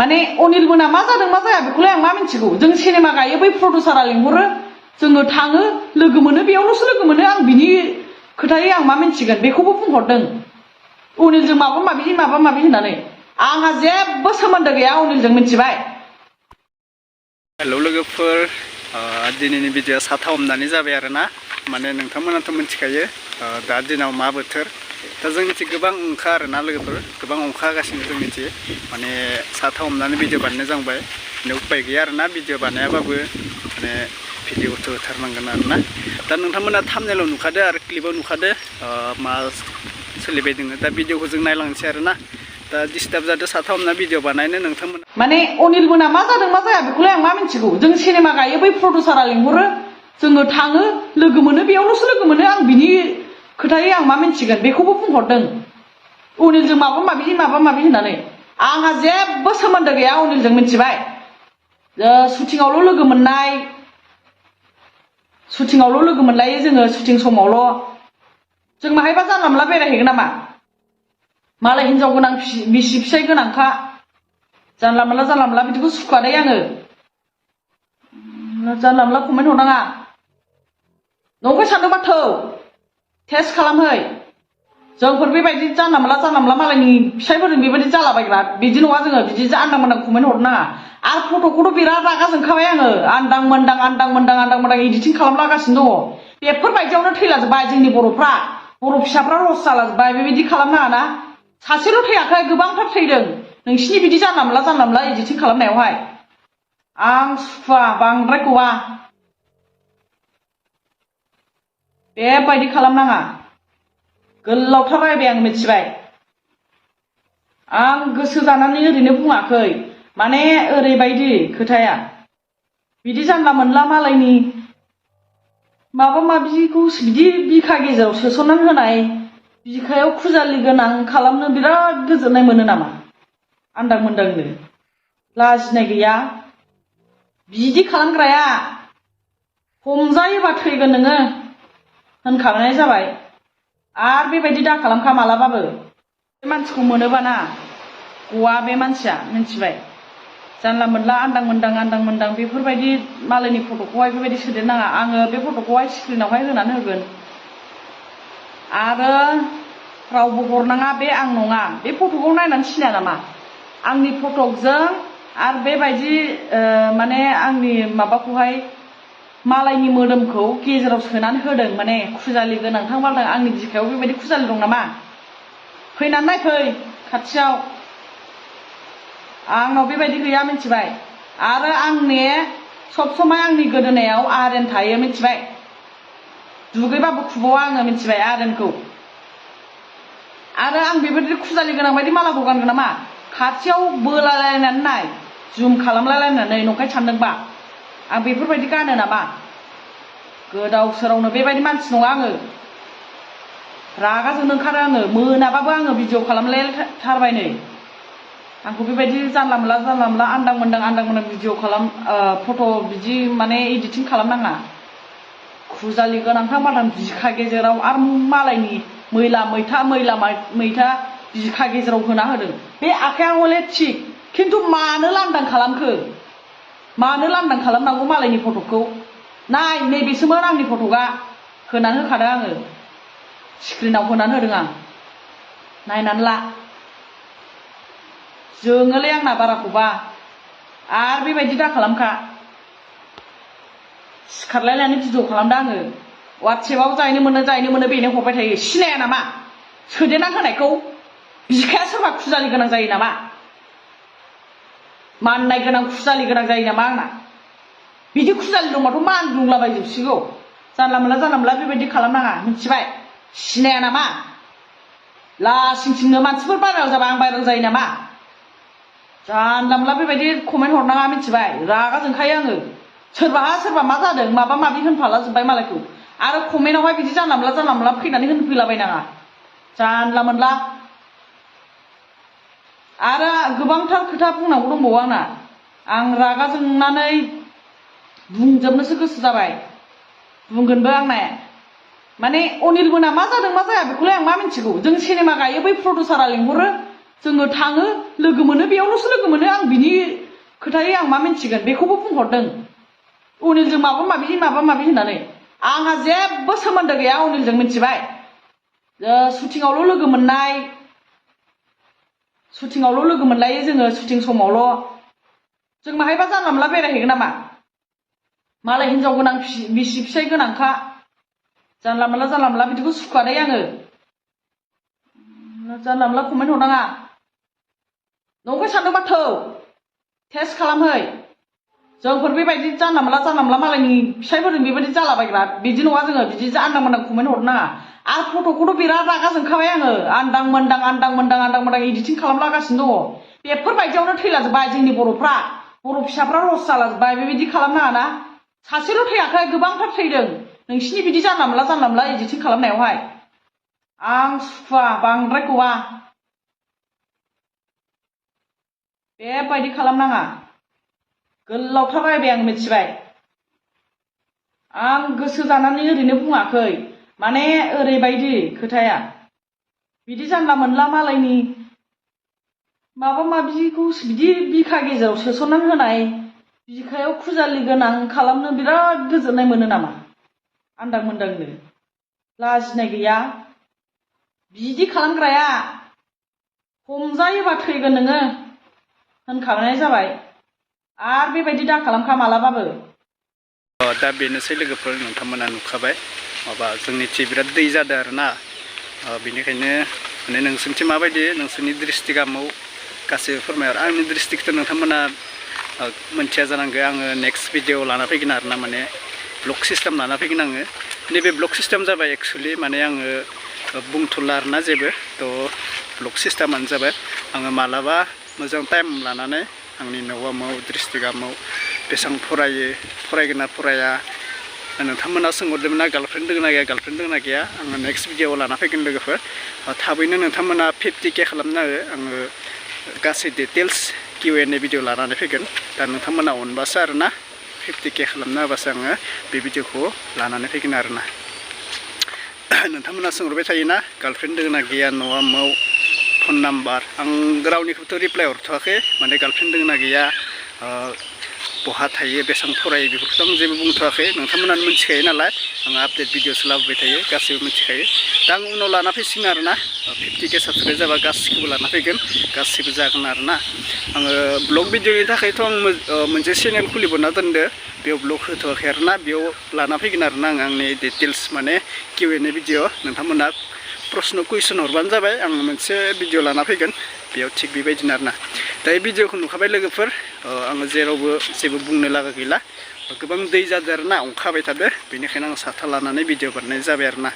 माने अनिल मोना मा जादों मा जाया बेखौलाय आं मा मिन्थिगौ जों सिनेमा गायो बै प्रडिउसारा लिंहरो जोङो थाङो लोगो मोनो बेयावल'सो लोगो मोनो आं बिनि खोथायै आं मा मिन्थिगोन बेखौबो बुंहरदों अनिलजों माबा माबि होननानै आंहा जेबो सोमोन्दो गैया अनिलजों मिन्थिबाय। हेलौ लोगोफोर दिनैनि भिडिअ'आ साथा हमनानै जाबाय आरोना माने नोंथांमोनाथ' मिथिखायो दा दिनाव मा बोथोर दा जोंनिथिं गोबां अंखा आरोना लोगोफोर गोबां अंखा हागासिनो जोंनिथिं माने साथा हमनानै भिडिअ' बानायनो जांबाय माने उपाय गैया आरोना भिडिअ' बानायाबाबो माने भिडिअ'थ' होथारनांगोन आरोना दा नोंथांमोना थाम्बनेलाव नुखादो आरो क्लिपाव नुखादो मा सोलिबाय दङ दा भिडिअ'खौ जों नायलांनोसै आरोना दा डिस्टार्ब जादों साथा हमना भिडिअ' बानायनो नोंथांमोना माने अनिल मोना मा जादों मा जाया बेखौलाय आं मा मिन्थिगौ जों सिनेमा गायो बै प्रडिउसारा लिंहरो जोङो थाङो लोगो मोनो बेयावल'सो लोगो मोनो आं बिनि खोथायै आं मा मिन्थिगोन बेखौबो बुंहरदों अनिलजों माबा माबि होननानै आंहा जेबो सोमोन्दो गैया अनिलजों मिन्थिबाय। शुटिंआवल' लोगो मोननाय शुटिंआवल' लोगो मोनलायो जोङो शुटिं समावल' जों माहायबा जानला मोनला बेरायहैगोन नामा मालाय हिनजाव गोनां बिसि फिसाय गोनांखा जानला मोनला बिदिखौ सुखुवादै आङो जानला मोनला कमेन्ट हरनाङा नंखाय सानदोंबा थौ टेस्ट खालामहै जोंफोर बेबायदि जानला मोनला मालायनि फिसायफोरजों बेबायदि जालाबायग्रा बिदि नङा जोङो बिदि आन्दां मोन्दां कमेन्ट हरनो नाङा आरो फट'खौथ' बिराद रागा जोंखाबाय आङो आन्दां मोन्दां इडिटिं खालामलागासिनो दङ बेफोरबायदियावनो थैलाजोब्बाय जोंनि बर'फ्रा बर' फिसाफ्रा लस जालाजोब्बाय बेबायदि खालामनाङा ना सासेल' थैयाखै गोबांथार थैदों नोंसिनि बिदि जानला मोनला इडिटिं खालामनायावहाय आं सुखुवा बांद्राय गवा बेबायदि खालामनाङा गोलावथार रायबाय आं मिथिबाय आं गोसो जानानै ओरैनो बुङाखै माने ओरैबायदि खोथाया बिदि जानला मोनला मालायनि माबा माबिखौ बिदि बिखा गेजेराव सोसननानै होनाय बिखायाव खुजालि गोनां खालामनो बिराद गोजोननाय मोनो नामा आन्दां मोन्दांनो लाजिनाय गैया बिदि खालामग्राया हमजायोबा थैगोन नोङो होनखानाय जाबाय आरो बेबायदि दा खालामखा मालाबाबो बे मानसिखौ मोनोबा ना गवा बे मानसिया मिन्थिबाय जानला मोनला आन्दां मोन्दां बेफोरबायदि मालायनि फट'खौहाय बेबायदि सोदेरनाङा आङो बे फट'खौहाय स्क्रिनावहाय होनानै होगोन आरो रावबो हरनाङा बे आं नङा बे फट'खौ नायनानै सिनाया नामा आंनि फटकजों आरो बेबायदि माने आंनि माबाखौहाय मालायनि मोदोमखौ गेजेराव सोनानै होदों माने खुजालि गोनांथां मालदां आंनि बिखायाव बेबायदि खुजालि दं नामा फैनानै नायफै खाथियाव आंनाव बेबायदि गैया मिन्थिबाय आरो आंनि सब समाय आंनि गोदोनायाव आयरन थायो मिन्थिबाय दुगैबाबो खुबावा आङो मिन्थिबाय आयरनखौ आरो आं बेबायदि खुजालि गोनां बायदि मालाखौ गानगोन नामा खाथियाव बोलालायनानै नाय जुम खालामलायनानै नंखाय सानदोंबा आं बेफोरबायदि गानो नामा गोदाव सोरावनो बेबायदि मानसि नङा आङो रागा जोंनो ओंखारो आङो मोनाबाबो आङो भिडिअ' खालामलायथारबाय नै आंखौ बेबायदि जानला मोनला आन्दां मोन्दां भिडिअ' खालाम फट' बिदि माने इडिटिं खालामनाङा खुजालि गोनांथां मादाम बिखा गेजेराव आरो मालायनि मैला मैथा बिखा गेजेराव होना होदों बे आखाया हले थिग खिन्थु मानो लांदां खालामखो मानो लांदां खालामनांगौ मालायनि फट'खौ नाय नैबेसोमोन आंनि फट'आ होनानै होखादों आङो स्क्रिनाव होनानै होदों आं नायनानै ला जोङोलै आंना बाराखौबा आरो बेबायदि दा खालामखा सिखारलायनानै भिडिअ' खालामदों आङो वाट्सएपआव जायनो मोनो बेनो हरबाय थायो सिनाया नामा सोदेरनानै होनायखौ बिखाया सोरबा खुजालि गोनां जायो नामा माननाय गोनां खुजालि गोनां जायो नामा आंना बिदि खुजालि दंबाथ' मानग्लुंलाबायजोबसिगौ जानला मोनला बेबायदि खालामनाङा मिथिबाय सिनाया नामा लासिंसिंनो मानसिफोर भाइरेल जाबा आं भाइरेल जायो नामा जानला मोनला बेबायदि कमेन्ट हरनाङा मिथिबाय रागा जोंखायो आङो सोरबा मा जादों माबा माबि होनफाला जोब्बाय मालायखौ आरो कमेन्टआवहाय बिदि जानला मोनला फैनानै होनफैलाबायनाङा जानला मोनला आरो गोबांथार खोथा बुंनांगौ दंबावो आंना आं रागा जोंनानै बुंजोबनोसो गोसो जाबाय बुंगोनबो आंना माने अनिल मोना मा जादों मा जाया बेखौलाय आं मा मिन्थिगौ जों सिनेमा गायो बै प्रडिउसारा लिंहरो जोङो थाङो लोगो मोनो बेयावल'सो लोगो मोनो आं बिनि खोथायै आं मा मिन्थिगोन बेखौबो बुंहरदों अनिलजों माबा माबि होननानै आंहा जेबो सोमोन्दो गैया अनिलजों मिन्थिबाय शुटिंआवल' लोगो मोननाय शुटिंआवल' लोगो मोनलायो जोङो शुटिं समावल' जों माहायबा जानला मोनला बेरायहैगोन नामा मालाय हिनजाव गोनां बिसि फिसाय गोनांखा जानला मोनला बिदिखौ सुखुवादै आङो जानला मोनला कमेन्ट हरनाङा नंखाय सानदोंबा थौ टेस्ट खालामहै जोंफोर बेबायदि जानला मोनला मालायनि फिसायफोरजों बेबायदि जालाबायग्रा बिदि नङा जोङो बिदि आन्दां मोन्दां कमेन्ट हरनो नाङा आरो फट'खौथ' बिराद रागा जोंखाबाय आङो आन्दां मोन्दां एडिटिं खालामलागासिनो दङ बेफोरबायदियावनो थैलाजोब्बाय जोंनि बर'फ्रा बर' फिसाफ्रा लस जालाजोब्बाय बेबायदि खालामनाङाना सासेल' थैयाखै गोबांथार थैदों नोंसिनि बिदि जानला मोनला एडिटिं खालामनायावहाय आं सुखुवा बांद्राय गवा बेबायदि खालामनाङा गोलावथार रायबाय आं मिथिबाय आं गोसो जानानै ओरैनो बुङाखै माने ओरैबायदि खोथाया बिदि जानला मोनला मालायनि माबा माबिखौ बिदि बिखा गेजेराव सोसननानै होनाय बिखायाव खुजालि गोनां खालामनो बिराद गोजोननाय मोनो नामा आन्दां मोन्दांनो लाजिनाय गैया बिदि खालामग्राया हमजायोबा थैगोन नोङो होनखानाय जाबाय आरो बेबायदि दा खालामखा मालाबाबो दा बेनोसै लोगोफोर नोंथांमोना नुखाबाय माबा जोंनिथिं बिराद दै जादों आरोना बेनिखायनो माने नोंसोरनिथिं माबायदि नोंसोरनि डिस्ट्रिक्टआव गासैबो फोरमायो आंनि डिस्ट्रिक्टखौ नोंथांमोना मोनथिया जानांगौ आङो नेक्स्ट भिडिअ लाना फैगोन आरोना माने ब्लग सिस्टेम लाना फैगोन आङो नैबे ब्लग सिस्टेम जाबाय एक्सुवेलि माने आङो बुंथ'ला आरोना जेबो थ' ब्लग सिस्टेमानो जाबाय आङो मालाबा मोजां टाइम लानानै आंनि न'आव डिस्ट्रिक्टआव बेसेबां फरायगोन ना फराया नोंथांमोना सोंहरदोंमोन ना गार्लफ्रेन्ड दङ ना गैया आङो नेक्स्ट भिडिअ लाना फैगोन लोगोफोर थाबैनो नोंथांमोना 50K खालामना हो आङो गासै डिटेल्स Q&A भिडिअ लानानै फैगोन दा नोंथांमोना अनबासो आरोना 50K खालामना होबासो आङो बे भिडिअखौ लानानै फैगोन आरोना नोंथांमोना सोंहरबाय थायोना गार्लफ्रेन्ड दङ ना गैया न'आव फन नाम्बार आं रावनिखौथ' रिप्लाय हरथ'वाखै माने गार्लफ्रेन्ड दङ ना गैया बहा थायो बेसेबां फरायो बेफोरखौथ' आं जेबो बुंथ'वाखै नोंथांमोनानो मिथिखायो नालाय आङो आपडेट भिडिअसो लाबोबाय थायो गासैबो मिथिखायो दा आं उनाव लाना फैसिगोन आरोना 50K साबस्क्राइब जाबा गासैखौबो लाना फैगोन गासैबो जागोन आरोना आङो ब्लग भिडिअनि थाखायथ' आं मोनसे चेनेल खुलिबावना दोनदो बेयाव ब्लग होथ'वाखै आरोना बेयाव लाना फैगोन आरोना आंनि डिटेल्स माने Q&A भिडिअ नोंथांमोना प्रश्न कुइसन हरबानो जाबाय आं मोनसे भिडिअ लाना फैगोन बेयाव थिग बेबायदिनो आरोना दा बे भिडिअखौ नुखाबाय लोगोफोर आङो जेरावबो जेबो बुंनो लागा गैला गोबां दै जादों आरोना अखा हाबाय थादों बेनिखायनो आं साथा लानानै भिडिअ बानायनाय जाबाय आरोना